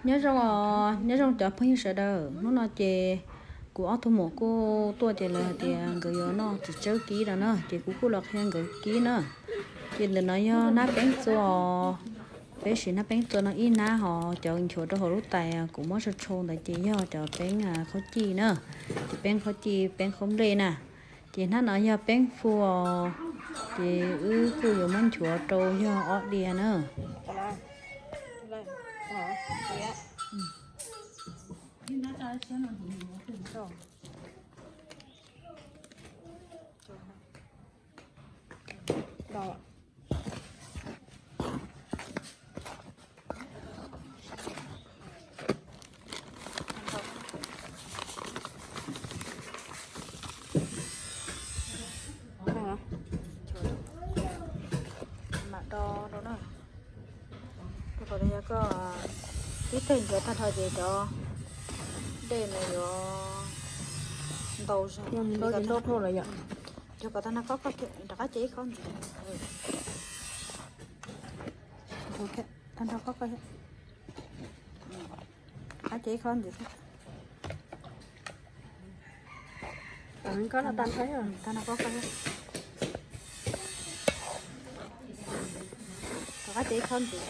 Nyob zoo os, nyob zoo cov phooj ywg sawv daws. Hnub no ces kuv ob tug muam kuj tuaj ces lawv hais tias nkawd yuav noj txiv tsawb kib no na, ces kuv kuj los qhia nkawd kib na. Ces ntawm no yog hnab peeb txua, peb siv hnab peeb txua no ib hnab, ho cov nchuav rau hauv lub tais kuv muab tsau tsau ntawd ces yog cov peeb qhaub cij na, ces peeb qhaub cij peeb qhaub nplej na. Ces hnab no yog peeb fu os, ces wb kuj yuav muab nchuav rau yog ob diav na. Mam do rau na. Rau qhov yog koj tib teg nchuav tag nrho ces cov dej no yuav ntau zog. Yog ntau ces ntau dhau lawm yom. Yog kom tag nrho koj, koj rov qab ce ib khob ntxiv. Tag nrho koj, koj rov qab ce ib khob ntxiv. Tag nrho koj, koj rov qab ce ib khob ntxiv.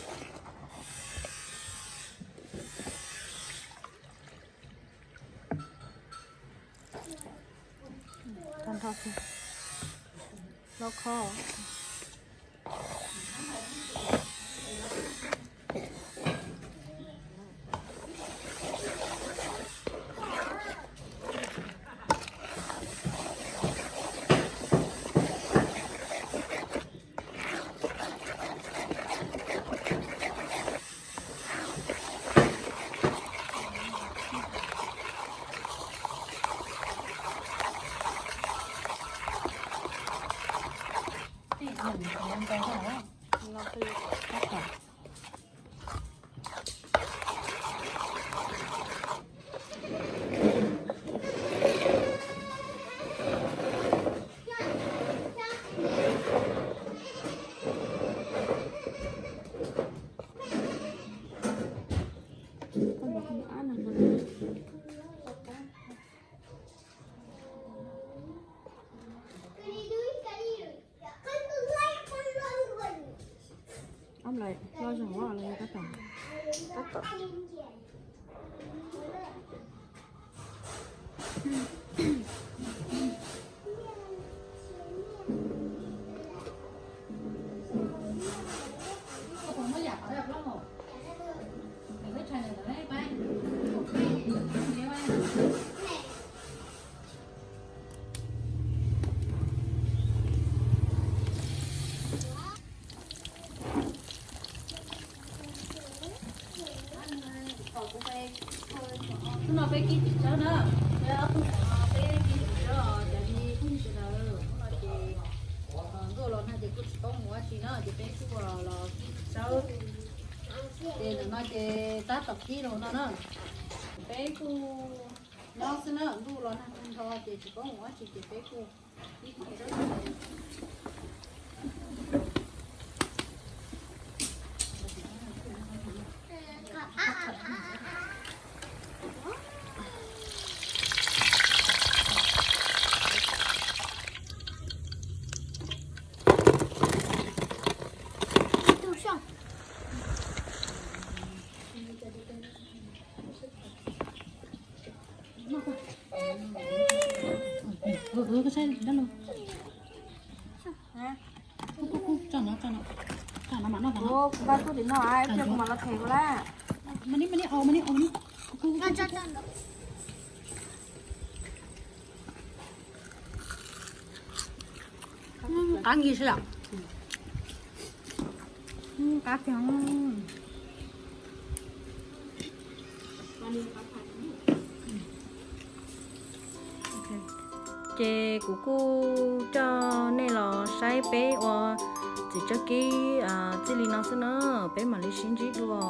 Tag nrho, hlob khob. Ob lawm, loj zog los tab tom, tab tom. Hnub no peb kib txiv tsawb na, peb ob tug muam no peb kib txiv tsawb os, cov phooj ywg sawv daws. Hnub no ces ntuj los nag ces kuj tsis paub mus ua dab tsi na, ces peb kuj los kib txiv tsawb. Ces ntawm no ces tab tom kib los no na. Peb kuj nyob xwb na, ntuj los nag tag nrho ces tsis paub mus ua dab tsi ces peb kuj kib txiv tsawb. Qab nkig xwb yom. Qab kiag. Ces kuv kuj coj nej los saib peb ua txiv tsawb kib txij li no xwb na, peb mam li sib ntsib dua.